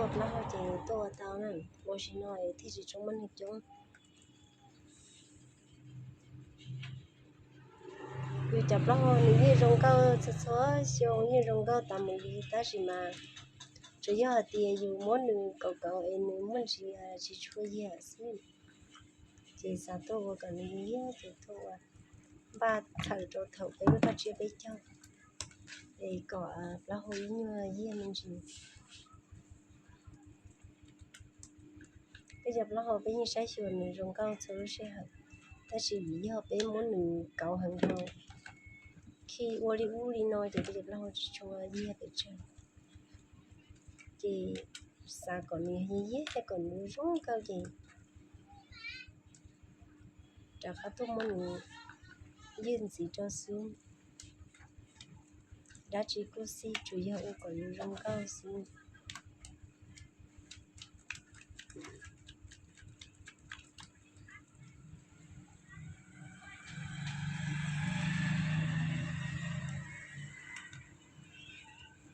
Ua plaub hau ces tuaj ua tau na, ua si no es thiaj tsis tshua muaj neeg coob. Yus cov plaub hau nws yeej zoo nkauj txhua txhua xyoo, yeej zoo nkauj tas mus li, tab sis mas tsuas yog hais tias yus muab nws kauv kauv es nws muaj ntsis tsis tshua yiag xwb. Ces xav tuaj ua kom nws yiag, ces tuaj ua npaj txhawm rau thaum peb lub paj tsiab peb caug, es kom plaub hau ib nyuag yiag me ntsis. Peb cov plaub hau peb yeej saib xyuas nws zoo nkauj txhua lub sij hawm, tab sis vim yog peb muab nws kauv heev dhau, khi ua li ub li no ces peb cov plaub hau tsis tshua yiag pes tsawg. Ces xav kom nws yiag thiab kom nws zoo nkauj ces rov qab tuaj muab nws ywj ntxiv rau xwb. Dab tsi kuj xij, tsuas yog ua kom nws zoo nkauj xwb.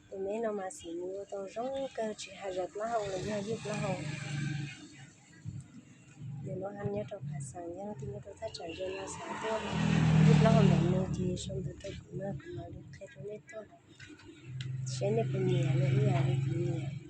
Tus me no mas xim nws ua tau zoo kawg, tsis hais zais plaub hau los yog ywj plaub hau. Nim no ha nyob rau Phav Xaas, yog leej twg nyob rau thaj tsam ze no xav tuaj ywj plaub hau ntawm nws ces sau ntawv rau kuv no kuv mam li qhia rau nej tuaj, seb nej puas nyiam no ib yam li kuv nyiam.